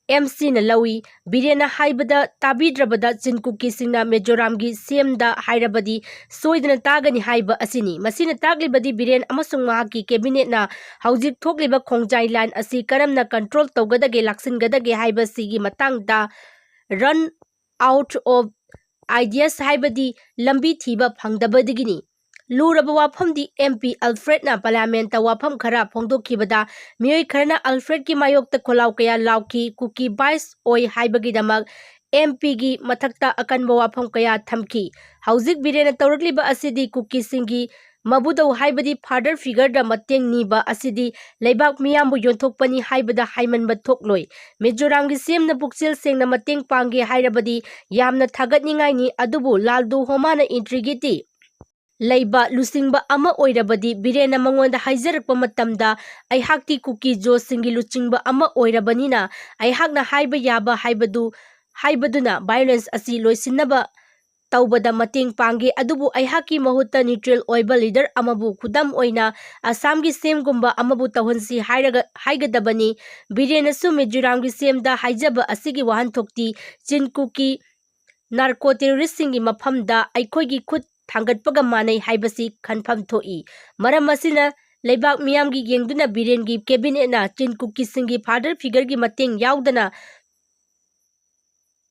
ꯑꯦꯝ ꯁꯤꯅ ꯂꯧꯏ꯫ ꯕꯤꯔꯦꯟꯅ ꯍꯥꯏꯕꯗ ꯇꯥꯕꯤꯗ꯭ꯔꯕꯗ ꯆꯤꯟ ꯀꯨꯀꯤꯁꯤꯡꯅ ꯃꯤꯖꯣꯔꯥꯝꯒꯤ ꯁꯤ ꯑꯦꯝꯗ ꯍꯥꯏꯔꯕꯗꯤ ꯁꯣꯏꯗꯅ ꯇꯥꯒꯅꯤ ꯍꯥꯏꯕ ꯑꯁꯤꯅꯤ꯫ ꯃꯁꯤꯅ ꯇꯥꯛꯂꯤꯕꯗꯤ ꯕꯤꯔꯦꯟ ꯑꯃꯁꯨꯡ ꯃꯍꯥꯛꯀꯤ ꯀꯦꯕꯤꯅꯦꯠꯅ ꯍꯧꯖꯤꯛ ꯊꯣꯛꯂꯤꯕ ꯈꯣꯡꯖꯥꯏ ꯂꯥꯟ ꯑꯁꯤ ꯀꯔꯝꯅ ꯀꯟꯇ꯭ꯔꯣꯜ ꯇꯧꯒꯗꯒꯦ, ꯂꯥꯛꯁꯤꯟꯒꯗꯒꯦ ꯍꯥꯏꯕꯁꯤꯒꯤ ꯃꯇꯥꯡꯗ ꯔꯟ ꯑꯥꯎꯠ ꯑꯣꯐ ꯑꯥꯏꯗꯤꯌꯥꯁ ꯍꯥꯏꯕꯗꯤ ꯂꯝꯕꯤ ꯊꯤꯕ ꯐꯪꯗꯕꯗꯒꯤꯅꯤ꯫ ꯂꯨꯔꯕ ꯋꯥꯐꯝꯗꯤ ꯑꯦꯝ ꯄꯤ ꯑꯜꯐ꯭ꯔꯦꯗꯅ ꯄꯥꯔꯂꯤꯌꯥꯃꯦꯟꯠꯇ ꯋꯥꯐꯝ ꯈꯔ ꯐꯣꯡꯗꯣꯛꯈꯤꯕꯗ ꯃꯤꯑꯣꯏ ꯈꯔꯅ ꯑꯜꯐ꯭ꯔꯦꯗꯀꯤ ꯃꯥꯌꯣꯛꯇ ꯈꯣꯜꯂꯥꯎ ꯀꯌꯥ ꯂꯥꯎꯈꯤ꯫ ꯀꯨꯀꯤ ꯕꯥꯏꯁ ꯑꯣꯏ ꯍꯥꯏꯕꯒꯤꯗꯃꯛ ꯑꯦꯝ ꯄꯤꯒꯤ ꯃꯊꯛꯇ ꯑꯀꯟꯕ ꯋꯥꯐꯝ ꯀꯌꯥ ꯊꯝꯈꯤ꯫ ꯍꯧꯖꯤꯛ ꯕꯤꯔꯦꯟꯅ ꯇꯧꯔꯛꯂꯤꯕ ꯑꯁꯤꯗꯤ ꯀꯨꯀꯤꯁꯤꯡꯒꯤ ꯃꯕꯨꯗꯧ ꯍꯥꯏꯕꯗꯤ father figure ꯗ ꯃꯇꯦꯡ ꯅꯤꯕ ꯑꯁꯤꯗꯤ ꯂꯩꯕꯥꯛ ꯃꯤꯌꯥꯝꯕꯨ ꯌꯣꯟꯊꯣꯛꯄꯅꯤ ꯍꯥꯏꯕꯗ ꯍꯥꯏꯃꯟꯕ ꯊꯣꯛꯂꯣꯏ꯫ ꯃꯤꯖꯣꯔꯥꯝꯒꯤ ꯁꯤ ꯑꯦꯝ ꯅ ꯄꯨꯛꯆꯦꯜ ꯁꯦꯡꯅ ꯃꯇꯦꯡ ꯄꯥꯡꯒꯦ ꯍꯥꯏꯔꯕꯗꯤ ꯌꯥꯝꯅ ꯊꯥꯒꯠꯅꯤꯡꯉꯥꯏꯅꯤ, ꯑꯗꯨꯕꯨ ꯂꯥꯜꯗꯨ ꯍꯣꯃꯥꯅ integrity ꯂꯩꯕ ꯂꯨꯆꯤꯡꯕ ꯑꯃ ꯑꯣꯏꯔꯕꯗꯤ ꯕꯤꯔꯦꯟꯅ ꯃꯉꯣꯟꯗ ꯍꯥꯏꯖꯔꯛꯄ ꯃꯇꯝꯗ, "ꯑꯩꯍꯥꯛꯇꯤ ꯀꯨꯀꯤ ꯖꯣꯁꯁꯤꯡꯒꯤ ꯂꯨꯆꯤꯡꯕ ꯑꯃ ꯑꯣꯏꯔꯕꯅꯤꯅ ꯑꯩꯍꯥꯛꯅ ꯍꯥꯏꯕ ꯌꯥꯕ ꯍꯥꯏꯕꯗꯨ, ꯍꯥꯏꯕꯗꯨꯅ violence ꯑꯁꯤ ꯂꯣꯏꯁꯤꯟꯅꯕ ꯇꯧꯕꯗ ꯃꯇꯦꯡ ꯄꯥꯡꯒꯦ, ꯑꯗꯨꯕꯨ ꯑꯩꯍꯥꯛꯀꯤ ꯃꯍꯨꯠꯇ neutral ꯑꯣꯏꯕ leader ꯑꯃꯕꯨ, ꯈꯨꯗꯝ ꯑꯣꯏꯅ ꯑꯁꯥꯝꯒꯤ ꯁꯤ ꯑꯦꯝ ꯒꯨꯝꯕ ꯑꯃꯕꯨ ꯇꯧꯍꯟꯁꯤ ꯍꯥꯏꯔꯒ, ꯍꯥꯏꯒꯗꯕꯅꯤ꯫ ꯕꯤꯔꯦꯟꯅꯁꯨ ꯃꯤꯖꯣꯔꯥꯝꯒꯤ ꯁꯤ ꯑꯦꯝ ꯗ ꯍꯥꯏꯖꯕ ꯑꯁꯤꯒꯤ ꯋꯥꯍꯟꯊꯣꯛꯇꯤ ꯆꯤꯟ ꯀꯨꯀꯤ narco terrorist ꯁꯤꯡꯒꯤ ꯃꯐꯝꯗ ꯑꯩꯈꯣꯏꯒꯤ ꯈꯨꯠ ꯊꯥꯡꯒꯠꯄꯒ ꯃꯥꯟꯅꯩ ꯍꯥꯏꯕꯁꯤ ꯈꯟꯐꯝ ꯊꯣꯛꯏ꯫ ꯃꯔꯝ ꯑꯁꯤꯅ ꯂꯩꯕꯥꯛ ꯃꯤꯌꯥꯝꯒꯤ ꯌꯦꯡꯗꯨꯅ ꯕꯤꯔꯦꯟꯒꯤ cabinet ꯅ ꯆꯤꯟ ꯀꯨꯀꯤꯁꯤꯡꯒꯤ father figure ꯒꯤ ꯃꯇꯦꯡ ꯌꯥꯎꯗꯅ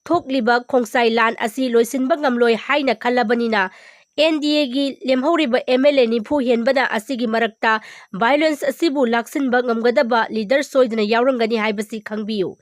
ꯊꯣꯛꯂꯤꯕ ꯈꯣꯡꯆꯥꯏ ꯂꯥꯟ ꯑꯁꯤ ꯂꯣꯏꯁꯤꯟꯕ ꯉꯝꯂꯣꯏ ꯍꯥꯏꯅ ꯈꯜꯂꯕꯅꯤꯅ, ꯑꯦꯟ ꯗꯤ ꯑꯦ ꯒꯤ ꯂꯦꯝꯍꯧꯔꯤꯕ ꯑꯦꯝ ꯑꯦꯜ ꯑꯦ ꯅꯤꯐꯨ ꯍꯦꯟꯕꯅ ꯑꯁꯤꯒꯤ ꯃꯔꯛꯇ violence ꯑꯁꯤꯕꯨ ꯂꯥꯛꯁꯤꯟꯕ ꯉꯝꯒꯗꯕ leader ꯁꯣꯏꯗꯅ ꯌꯥꯎꯔꯝꯒꯅꯤ ꯍꯥꯏꯕꯁꯤ ꯈꯪꯕꯤꯌꯨ꯫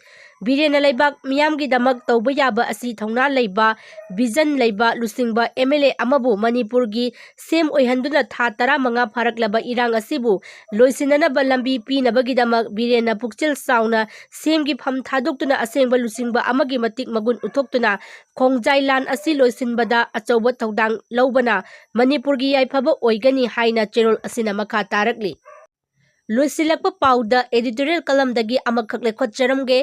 ꯕꯤꯔꯦꯟꯅ ꯂꯩꯕꯥꯛ ꯃꯤꯌꯥꯝꯒꯤꯗꯃꯛ ꯇꯧꯕ ꯌꯥꯕ ꯑꯁꯤ ꯊꯧꯅꯥ ꯂꯩꯕ, vision ꯂꯩꯕ ꯂꯨꯆꯤꯡꯕ ꯑꯦꯝ ꯑꯦꯜ ꯑꯦ ꯑꯃꯕꯨ ꯃꯅꯤꯄꯨꯔꯒꯤ ꯁꯤ ꯑꯦꯝ ꯑꯣꯏꯍꯟꯗꯨꯅ ꯊꯥ ꯇꯔꯥꯃꯉꯥ ꯐꯥꯔꯛꯂꯕ ꯏꯔꯥꯡ ꯑꯁꯤꯕꯨ ꯂꯣꯏꯁꯤꯟꯅꯅꯕ ꯂꯝꯕꯤ ꯄꯤꯅꯕꯒꯤꯗꯃꯛ ꯕꯤꯔꯦꯟꯅ ꯄꯨꯛꯆꯦꯜ ꯆꯥꯎꯅ ꯁꯤ ꯑꯦꯝ ꯒꯤ ꯐꯝ ꯊꯥꯗꯣꯛꯇꯨꯅ ꯑꯁꯦꯡꯕ ꯂꯨꯆꯤꯡꯕ ꯑꯃꯒꯤ ꯃꯇꯤꯛ ꯃꯒꯨꯟ ꯎꯠꯊꯣꯛꯇꯨꯅ ꯈꯣꯡꯖꯥꯏ ꯂꯥꯟ ꯑꯁꯤ ꯂꯣꯏꯁꯤꯟꯕꯗ ꯑꯆꯧꯕ ꯊꯧꯗꯥꯡ ꯂꯧꯕꯅ ꯃꯅꯤꯄꯨꯔꯒꯤ ꯌꯥꯏꯐꯕ ꯑꯣꯏꯒꯅꯤ ꯍꯥꯏꯅ ꯆꯦꯔꯣꯜ ꯑꯁꯤꯅ ꯃꯈꯥ ꯇꯥꯔꯛꯂꯤ꯫ ꯂꯣꯏꯁꯤꯜꯂꯛꯄ ꯄꯥꯎꯗ editorial column ꯗꯒꯤ ꯑꯃꯈꯛ ꯂꯧꯈꯠꯆꯔꯝꯒꯦ꯫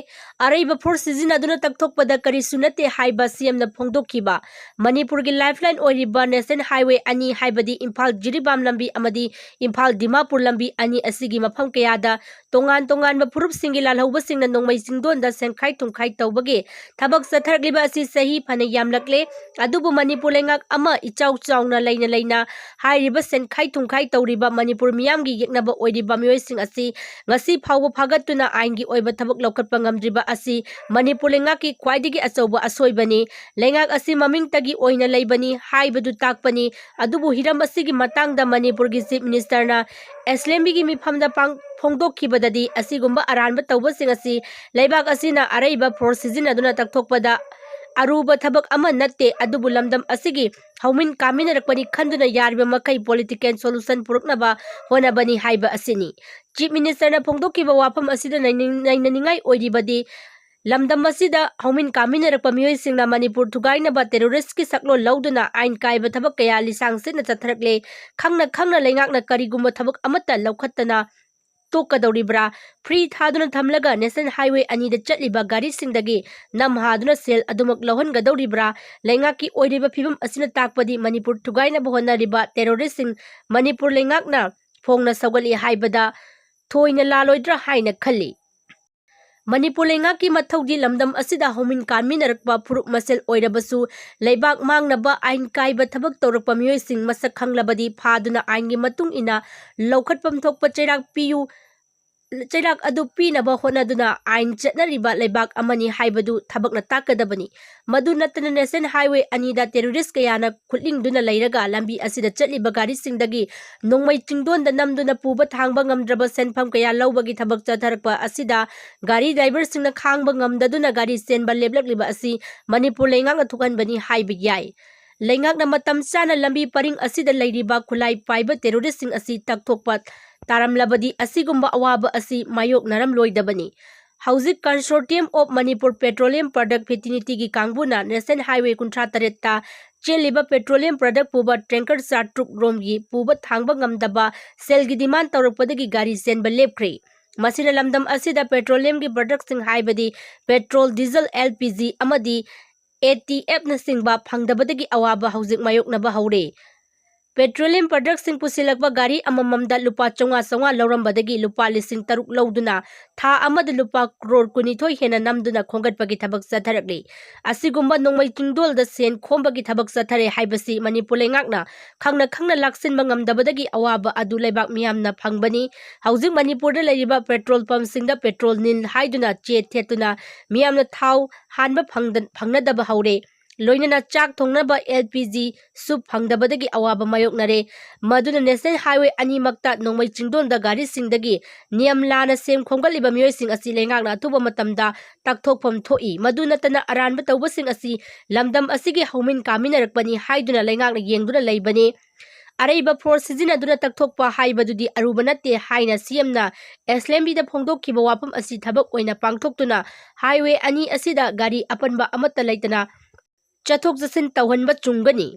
ꯑꯔꯩꯕ force ꯁꯤꯖꯤꯟꯅꯗꯨꯅ ꯇꯛꯊꯣꯛꯄꯗ ꯀꯔꯤꯁꯨ ꯅꯠꯇꯦ ꯍꯥꯏꯕ ꯁꯤ ꯑꯦꯝꯅ ꯐꯣꯡꯗꯣꯛꯈꯤꯕ꯫ ꯃꯅꯤꯄꯨꯔꯒꯤ lifeline ꯑꯣꯏꯔꯤꯕ national highway ꯑꯅꯤ ꯍꯥꯏꯕꯗꯤ ꯏꯝꯐꯥꯜ ꯖꯤꯔꯤꯕꯥꯝ ꯂꯝꯕꯤ ꯑꯃꯗꯤ ꯏꯝꯐꯥꯜ ꯗꯤꯃꯥꯄꯨꯔ ꯂꯝꯕꯤ ꯑꯅꯤ ꯑꯁꯤꯒꯤ ꯃꯐꯝ ꯀꯌꯥꯗ ꯇꯣꯉꯥꯟ ꯇꯣꯉꯥꯟꯕ ꯐꯨꯔꯨꯞꯁꯤꯡꯒꯤ ꯂꯥꯜꯍꯧꯕꯁꯤꯡꯅ ꯅꯣꯡꯃꯩ ꯆꯤꯡꯗꯣꯟꯗ ꯁꯦꯟꯈꯥꯏ ꯊꯨꯝꯈꯥꯏ ꯇꯧꯕꯒꯤ ꯊꯕꯛ ꯆꯠꯊꯔꯛꯂꯤꯕ ꯑꯁꯤ ꯆꯍꯤ ꯐꯅ ꯌꯥꯝꯂꯛꯂꯦ꯫ ꯑꯗꯨꯕꯨ ꯃꯅꯤꯄꯨꯔ ꯂꯩꯉꯥꯛ ꯑꯃ ꯏꯆꯥꯎ ꯆꯥꯎꯅ ꯂꯩꯅ ꯂꯩꯅ ꯍꯥꯏꯔꯤꯕ ꯁꯦꯟꯈꯥꯏ ꯊꯨꯝꯈꯥꯏ ꯇꯧꯔꯤꯕ ꯃꯅꯤꯄꯨꯔ ꯃꯤꯌꯥꯝꯒꯤ ꯌꯦꯛꯅꯕ ꯑꯣꯏꯔꯤꯕ ꯃꯤꯑꯣꯏꯁꯤꯡ ꯑꯁꯤ ꯉꯁꯤ ꯐꯥꯎꯕ ꯐꯥꯒꯠꯇꯨꯅ ꯑꯥꯏꯟꯒꯤ ꯑꯣꯏꯕ ꯊꯕꯛ ꯂꯧꯈꯠꯄ ꯉꯝꯗ꯭ꯔꯤꯕ ꯑꯁꯤ ꯃꯅꯤꯄꯨꯔ ꯂꯩꯉꯥꯛꯀꯤ ꯈ꯭ꯋꯥꯏꯗꯒꯤ ꯑꯆꯧꯕ ꯑꯁꯣꯏꯕꯅꯤ꯫ ꯂꯩꯉꯥꯛ ꯑꯁꯤ ꯃꯃꯤꯡꯇꯒꯤ ꯑꯣꯏꯅ ꯂꯩꯕꯅꯤ ꯍꯥꯏꯕꯗꯨ ꯇꯥꯛꯄꯅꯤ꯫ ꯑꯗꯨꯕꯨ ꯍꯤꯔꯝ ꯑꯁꯤꯒꯤ ꯃꯇꯥꯡꯗ ꯃꯅꯤꯄꯨꯔꯒꯤ Chief Minister ꯅ assembly ꯒꯤ ꯃꯤꯐꯝꯗ ꯄꯥꯡ-, ꯐꯣꯡꯗꯣꯛꯈꯤꯕꯗꯗꯤ ꯑꯁꯤꯒꯨꯝꯕ ꯑꯔꯥꯟꯕ ꯇꯧꯕꯁꯤꯡ ꯑꯁꯤ ꯂꯩꯕꯥꯛ ꯑꯁꯤꯅ ꯑꯔꯩꯕ force ꯁꯤꯖꯤꯟꯅꯗꯨꯅ ꯇꯛꯊꯣꯛꯄꯗ ꯑꯔꯨꯕ ꯊꯕꯛ ꯑꯃ ꯅꯠꯇꯦ, ꯑꯗꯨꯕꯨ ꯂꯝꯗꯝ ꯑꯁꯤꯒꯤ ꯍꯧꯃꯤꯟ ꯀꯥꯃꯤꯟꯅꯔꯛꯄꯅꯤ ꯈꯟꯗꯨꯅ ꯌꯥꯔꯤꯕ ꯃꯈꯩ political solution ꯄꯨꯔꯛꯅꯕ ꯍꯣꯠꯅꯕꯅꯤ ꯍꯥꯏꯕ ꯑꯁꯤꯅꯤ꯫ Chief Ministerꯅ ꯐꯣꯡꯗꯣꯛꯈꯤꯕ ꯋꯥꯐꯝ ꯑꯁꯤꯗ ꯅꯩꯅꯅꯤꯡꯉꯥꯏ ꯑꯣꯏꯔꯤꯕꯗꯤ, ꯂꯝꯗꯝ ꯑꯁꯤꯗ ꯍꯧꯃꯤꯟ ꯀꯥꯃꯤꯟꯅꯔꯛꯄ ꯃꯤꯑꯣꯏꯁꯤꯡꯅ ꯃꯅꯤꯄꯨꯔ ꯊꯨꯒꯥꯏꯅꯕ terroristꯀꯤ ꯁꯛꯂꯣꯟ ꯂꯧꯗꯨꯅ ꯑꯥꯏꯟ ꯀꯥꯏꯕ ꯊꯕꯛ ꯀꯌꯥ ꯂꯤꯁꯥꯡ ꯁꯤꯠꯅ ꯆꯠꯊꯔꯛꯂꯦ꯫ ꯈꯪꯅ ꯈꯪꯅ ꯂꯩꯉꯥꯛꯅ ꯀꯔꯤꯒꯨꯝꯕ ꯊꯕꯛ ꯑꯃꯠꯇ ꯂꯧꯈꯠꯇꯅ ꯇꯣꯛꯀꯗꯧꯔꯤꯕ꯭ꯔꯥ? Free ꯊꯥꯗꯨꯅ ꯊꯝꯂꯒ National Highway ꯑꯅꯤꯗ ꯆꯠꯂꯤꯕ ꯒꯥꯔꯤꯁꯤꯡꯗꯒꯤ ꯅꯝ ꯍꯥꯗꯨꯅ ꯁꯦꯜ ꯑꯗꯨꯃꯛ ꯂꯧꯍꯟꯒꯗꯧꯔꯤꯕ꯭ꯔꯥ? ꯂꯩꯉꯥꯛꯀꯤ ꯑꯣꯏꯔꯤꯕ ꯐꯤꯕꯝ ꯑꯁꯤꯅ ꯇꯥꯛꯄꯗꯤ ꯃꯅꯤꯄꯨꯔ ꯊꯨꯒꯥꯏꯅꯕ ꯍꯣꯠꯅꯔꯤꯕ terroristꯁꯤꯡ ꯃꯅꯤꯄꯨꯔ ꯂꯩꯉꯥꯛꯅ ꯐꯣꯡꯅ ꯁꯧꯒꯠꯂꯤ ꯍꯥꯏꯕꯗ ꯊꯣꯏꯅ ꯂꯥꯜꯂꯣꯏꯗ꯭ꯔꯥ ꯍꯥꯏꯅ ꯈꯜꯂꯤ꯫ ꯃꯅꯤꯄꯨꯔ ꯂꯩꯉꯥꯛꯀꯤ ꯃꯊꯧꯗꯤ ꯂꯝꯗꯝ ꯑꯁꯤꯗ ꯍꯧꯃꯤꯟ ꯀꯥꯃꯤꯟꯅꯔꯛꯄ ꯐꯨꯔꯨꯞ ꯃꯁꯦꯜ ꯑꯣꯏꯔꯕꯁꯨ ꯂꯩꯕꯥꯛ ꯃꯥꯡꯅꯕ ꯑꯥꯏꯟ ꯀꯥꯏꯕ ꯊꯕꯛ ꯇꯧꯔꯛꯄ ꯃꯤꯑꯣꯏꯁꯤꯡ ꯃꯁꯛ ꯈꯪꯂꯕꯗꯤ ꯐꯥꯗꯨꯅ ꯑꯥꯏꯟꯒꯤ ꯃꯇꯨꯡ ꯏꯟꯅ ꯂꯧꯈꯠꯐꯝ ꯊꯣꯛꯄ ꯆꯩꯔꯥꯛ ꯄꯤꯌꯨ, ꯆꯩꯔꯥꯛ ꯑꯗꯨ ꯄꯤꯅꯕ ꯍꯣꯠꯅꯗꯨꯅ ꯑꯥꯏꯟ ꯆꯠꯅꯔꯤꯕ ꯂꯩꯕꯥꯛ ꯑꯃꯅꯤ ꯍꯥꯏꯕꯗꯨ ꯊꯕꯛꯅ ꯇꯥꯛꯀꯗꯕꯅꯤ꯫ ꯃꯗꯨ ꯅꯠꯇꯅ National Highway ꯑꯅꯤꯗ terrorist ꯀꯌꯥꯅ ꯈꯨꯠꯂꯤꯡꯗꯨꯅ ꯂꯩꯔꯒ ꯂꯝꯕꯤ ꯑꯁꯤꯗ ꯆꯠꯂꯤꯕ ꯒꯥꯔꯤꯁꯤꯡꯗꯒꯤ ꯅꯣꯡꯃꯩ ꯆꯤꯡꯗꯣꯟꯗ ꯅꯝꯗꯨꯅ ꯄꯨꯕ ꯊꯥꯡꯕ ꯉꯝꯗ꯭ꯔꯕ ꯁꯦꯟꯐꯝ ꯀꯌꯥ ꯂꯧꯕꯒꯤ ꯊꯕꯛ ꯆꯠꯊꯔꯛꯄ ꯑꯁꯤꯗ ꯒꯥꯔꯤ driverꯁꯤꯡꯅ ꯈꯥꯡꯕ ꯉꯝꯗꯗꯨꯅ ꯒꯥꯔꯤ ꯆꯦꯟꯕ ꯂꯦꯞꯂꯛꯂꯤꯕ ꯑꯁꯤ ꯃꯅꯤꯄꯨꯔ ꯂꯩꯉꯥꯛꯅ ꯊꯣꯛꯍꯟꯕꯅꯤ ꯍꯥꯏꯕ ꯌꯥꯏ꯫ ꯂꯩꯉꯥꯛꯅ ꯃꯇꯝ ꯆꯥꯅ ꯂꯝꯕꯤ ꯄꯔꯤꯡ ꯑꯁꯤꯗ ꯂꯩꯔꯤꯕ ꯈꯨꯠꯂꯥꯏ ꯄꯥꯏꯕ terroristꯁꯤꯡ ꯑꯁꯤ ꯇꯛꯊꯣꯛꯄ ꯇꯥꯔꯝꯂꯕꯗꯤ ꯑꯁꯤꯒꯨꯝꯕ ꯑꯋꯥꯕ ꯑꯁꯤ ꯃꯥꯌꯣꯛꯅꯔꯝꯂꯣꯏꯗꯕꯅꯤ꯫ ꯍꯧꯖꯤꯛ Consortium of Manipur Petroleum Product Fraternity ꯀꯥꯡꯕꯨꯅ National Highway ꯀꯨꯟꯊ꯭ꯔꯥ ꯇꯔꯦꯠꯇ ꯆꯦꯜꯂꯤꯕ petroleum product ꯄꯨꯕ tanker ꯆꯥꯇ꯭ꯔꯨꯛ ꯔꯣꯝꯒꯤ ꯄꯨꯕ ꯊꯥꯡꯕ ꯉꯝꯗꯕ ꯁꯦꯜꯒꯤ demand ꯇꯧꯔꯛꯄꯗꯒꯤ ꯒꯥꯔꯤ ꯆꯦꯟꯕ ꯂꯦꯞꯈ꯭ꯔꯦ꯫ ꯃꯁꯤꯅ ꯂꯝꯗꯝ ꯑꯁꯤꯗ petroleumꯒꯤ productꯁꯤꯡ ꯍꯥꯏꯕꯗꯤ petrol, diesel, LPG ꯑꯃꯗꯤ ATFꯅꯆꯤꯡꯕ ꯐꯪꯗꯕꯗꯒꯤ ꯑꯋꯥꯕ ꯍꯧꯖꯤꯛ ꯃꯥꯌꯣꯛꯅꯕ ꯍꯧꯔꯦ꯫ Petroleum productꯁꯤꯡ ꯄꯨꯁꯤꯜꯂꯛꯄ ꯒꯥꯔꯤ ꯑꯃꯃꯝꯗ ꯂꯨꯄꯥ ꯆꯥꯝꯃꯉꯥ ꯆꯥꯝꯃꯉꯥ ꯂꯧꯔꯝꯕꯗꯒꯤ ꯂꯨꯄꯥ ꯂꯤꯁꯤꯡ ꯇꯔꯨꯛ ꯂꯧꯗꯨꯅ ꯊꯥ ꯑꯃꯗ ꯂꯨꯄꯥ ꯀ꯭ꯔꯣꯔ ꯀꯨꯟꯅꯤꯊꯣꯏ ꯍꯦꯟꯅ ꯅꯝꯗꯨꯅ ꯈꯣꯝꯒꯠꯄꯒꯤ ꯊꯕꯛ ꯆꯠꯊꯔꯛꯂꯤ꯫ ꯑꯁꯤꯒꯨꯝꯕ ꯅꯣꯡꯃꯩ ꯆꯤꯡꯗꯣꯜꯗ ꯁꯦꯟ ꯈꯣꯝꯕꯒꯤ ꯊꯕꯛ ꯆꯠꯊꯔꯦ ꯍꯥꯏꯕꯁꯤ ꯃꯅꯤꯄꯨꯔ ꯂꯩꯉꯥꯛꯅ ꯈꯪꯅ ꯈꯪꯅ ꯂꯥꯛꯁꯤꯟꯕ ꯉꯝꯗꯕꯗꯒꯤ ꯑꯋꯥꯕ ꯑꯗꯨ ꯂꯩꯕꯥꯛ ꯃꯤꯌꯥꯝꯅ ꯐꯪꯕꯅꯤ꯫ ꯍꯧꯖꯤꯛ ꯃꯅꯤꯄꯨꯔꯗ ꯂꯩꯔꯤꯕ petrol pumpꯁꯤꯡꯗ petrol ꯅꯤꯜ ꯍꯥꯏꯗꯨꯅ ꯆꯦ ꯊꯦꯠꯇꯨꯅ ꯃꯤꯌꯥꯝꯅ ꯊꯥꯎ ꯍꯥꯟꯕ ꯐꯪꯗ-, ꯐꯪꯅꯗꯕ ꯍꯧꯔꯦ꯫ ꯂꯣꯏꯅꯅ ꯆꯥꯛ ꯊꯣꯡꯅꯕ L P G ꯁꯨ ꯐꯪꯗꯕꯗꯒꯤ ꯑꯋꯥꯕ ꯃꯥꯌꯣꯛꯅꯔꯦ꯫ ꯃꯗꯨꯅ National Highway ꯑꯅꯤꯃꯛꯇ ꯅꯣꯡꯃꯩ ꯆꯤꯡꯗꯣꯟꯗ ꯒꯥꯔꯤꯁꯤꯡꯗꯒꯤ ꯅꯤꯌꯝ ꯂꯥꯟꯅ ꯁꯦꯝ ꯈꯣꯝꯒꯠꯂꯤꯕ ꯃꯤꯑꯣꯏꯁꯤꯡ ꯑꯁꯤ ꯂꯩꯉꯥꯛꯅ ꯑꯊꯨꯕ ꯃꯇꯝꯗ ꯇꯛꯊꯣꯛꯐꯝ ꯊꯣꯛꯏ꯫ ꯃꯗꯨ ꯅꯠꯇꯅ ꯑꯔꯥꯟꯕ ꯇꯧꯕꯁꯤꯡ ꯑꯁꯤ ꯂꯝꯗꯝ ꯑꯁꯤꯒꯤ ꯍꯧꯃꯤꯟ ꯀꯥꯃꯤꯟꯅꯔꯛꯄꯅꯤ ꯍꯥꯏꯗꯨꯅ ꯂꯩꯉꯥꯛꯅ ꯌꯦꯡꯗꯨꯅ ꯂꯩꯕꯅꯤ꯫ ꯑꯔꯩꯕ force ꯁꯤꯖꯤꯟꯅꯗꯨꯅ ꯇꯛꯊꯣꯛꯄ ꯍꯥꯏꯕꯗꯨꯗꯤ ꯑꯔꯨꯕ ꯅꯠꯇꯦ ꯍꯥꯏꯅ C M ꯅ Assembly ꯗ ꯐꯣꯡꯗꯣꯛꯈꯤꯕ ꯋꯥꯐꯝ ꯑꯁꯤ ꯊꯕꯛ ꯑꯣꯏꯅ ꯄꯥꯡꯊꯣꯛꯇꯨꯅ highway ꯑꯅꯤ ꯑꯁꯤꯗ ꯒꯥꯔꯤ ꯑꯄꯟꯕ ꯑꯃꯠꯇ ꯂꯩꯇꯅ ꯆꯠꯊꯣꯛ ꯆꯠꯁꯤꯟ ꯇꯧꯍꯟꯕ ꯆꯨꯝꯒꯅꯤ꯫